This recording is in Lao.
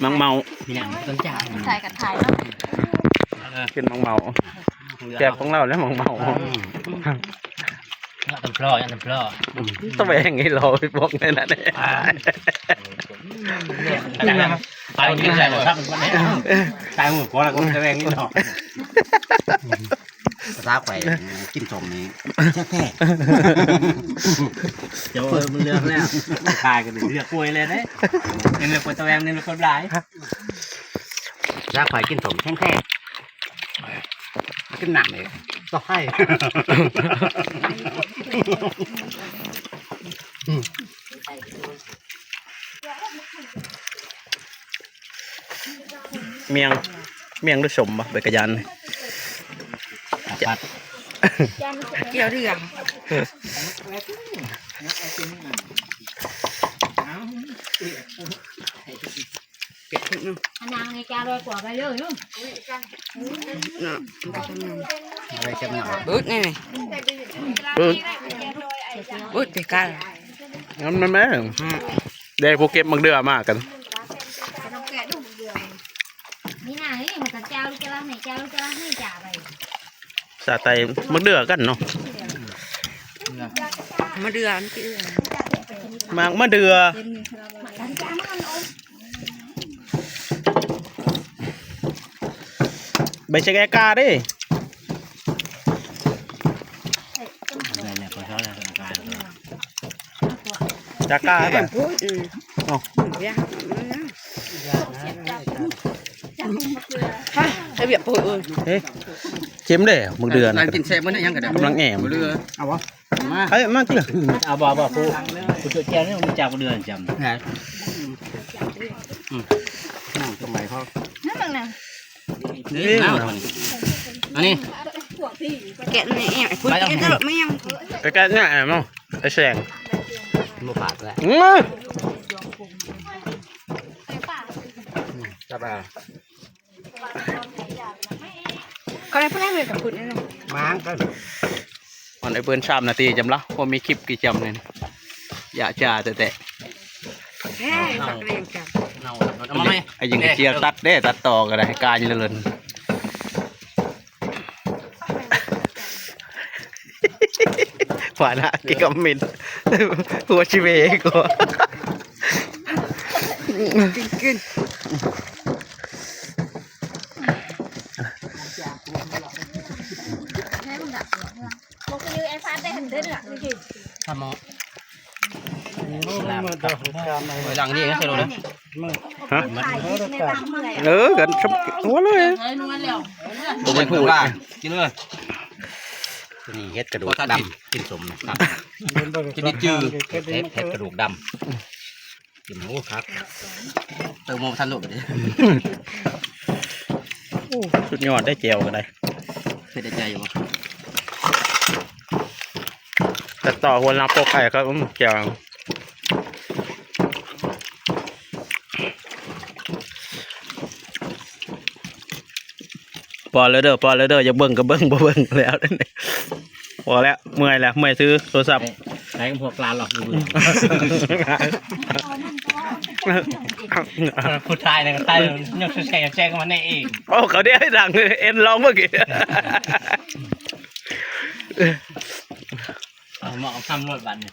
ໝາກເມົາ ມີຫຍັງຕົ້ນຈາງ ຖ່າຍກັບຖ່າຍເນາະ ເອີ ກິນໝາກເມົາ ແຊບຂອງລາວແຫຼະໝາກເມົາ ອືມ ເນາະ ຕຳພລໍ ຕຳພລໍ ອືມ ຕະແຫວງອີ່ຫຼໍ ໄປບອກແນວນັ້ນ ອ່າ ຕາຍ ຕາຍ ຕາຍ ຕາຍ ພໍແລ້ວ ຕະແຫວງອີ່ຫຼໍ. ພາສາຂ້ອຍ ກິນສົ້ມນີ້ແທ້ໆ ເຈົ້າເອີຍ ມັນເລືອກແລ້ວ ຕາຍກໍໄດ້ເລືອກປ່ວຍແລ້ວເດ້ ນີ້ເລືອກປ່ວຍຕະແວງ ນີ້ເລືອກຄົນຫຼາຍ ພາສາຂ້ອຍກິນສົ້ມແທ້ໆ ກິນນ້ຳອີກ ຕໍ່ໃຫ້ ອືມ. ໝ້ຽງ ໝ້ຽງຫຼືສົ້ມບໍ່ ໃບກະຢານນີ້ ຕັບປັດ ກ່ຽວເລື່ອງ ເກັບຂຶ້ນເນາະ ອັນນາງໃນຈານລອຍກວ່າໄປເລີຍເນາະ ເນາະ ເບິດນີ້ ເບິດ ເບິດໄປການ ນັ້ນແມ່ນ ອືມ ໄດ້ຜູ້ເກັບໝາກເດື່ອມາກັນ ນີ້ນະ ນີ້ມັນກະເຈົ້າຈະລະໃຫ້ ເຈົ້າຈະລະໃຫ້ຈາໄປ ສາໄຕໝາກເດື່ອກັນເນາະ ມະເດື່ອ ໝາກມະເດື່ອ ໃບຊະແກກາເດ້ ຈາກາໃຫ້ ເອີ ເອົາ ຮະ ໄປວຽກໂພດເອີຍ ເຮີ້ຍ ເຄັມເດ້ໝາກເດື່ອນະ ກິນແຊບເບິດນະ ຫຍັງກໍໄດ້ ກຳລັງແອມ ເອົາບໍ່? ມາ ເອົາມາຕິລະ ເອົາບໍ່ ບໍ່ ຜູ້ ຜູ້ຕົວແຈວນີ້ມັນຈາກເດືອນຈຳ ນະ ອືມ ນັ້ນຕົງໃບເຂົາ ນັ້ນນະ ນີ້ ນີ້ ອັນນີ້ ແກະນີ້ ໄປເອົາ ແກະນີ້ເນາະ ໄອ້ແສງ ບໍ່ປາກແລ້ວ ອືມ ຈັບເອົາ. ເຂົາໄດ້ຜູ້ໃດເປັນກັບພຸດນີ້ເນາະ ມາງກັນ ມັນໄດ້ເບິ່ງສາມນາທີຈຳລະ ບໍ່ມີຄລິບກີ່ຈຳນີ້ ຢ່າຈາແທ້ໆ ແທ້ ບັກເວງກັນ ເອົາ ເອົາມາໃໝ່ ໄອ້ຍິງກະເຈຍວຕັດເດ້ ຕັດຕໍ່ກໍໄດ້ ກາຍເລີນ ວ່ານະ ກິນຄອມເມັນ ຫົວຊິເວກວ່າ ກິນ ກິນ. ທຳໝໍ້ ລ້າງນີ້ໃສ່ລົງເດີ ຮະ ເອີ ກັນ ຫົວເລີຍ ບໍ່ເປັນຜູ້ ກິນເລີຍ ນີ້ເຫັດກະດູກດຳ ກິນສົ້ມ ກິນນີ້ຈື່ ເຫັດ ເຫັດກະດູກດຳ. ກິນ ໂອ້ ຄັກ ເຕີມບໍ່ທັນໂລດເດ້ ໂອ້ ສຸດຍອດໄດ້ແຈ່ວກໍໄດ້ ເຮັດໄດ້ໃຈຢູ່ບໍ່ ຕັດຕໍ່ຫົວລາໂປະໄຂ່ຄັບ ອືມ ແຈ່ວ ພໍແລ້ວເດີ ພໍແລ້ວເດີ ຢາກເບິ່ງກໍເບິ່ງ ບໍ່ເບິ່ງແລ້ວ ພໍແລ້ວ ເມື່ອຍແລ້ວ ເມື່ອຍຖືໂທລະສັບ ໃຫ້ພວກຫຼານລອກຢູ່ ຜູ້ຊາຍນັ້ນກໍຕາຍ ຍົກແຊງໆມາແນ່ເອງ ໂອ້ ເຂົາໄດ້ດັງເອັນລອງເມື່ອກີ້ ເອົາໝໍ້ທຳໂລດບັດນີ້.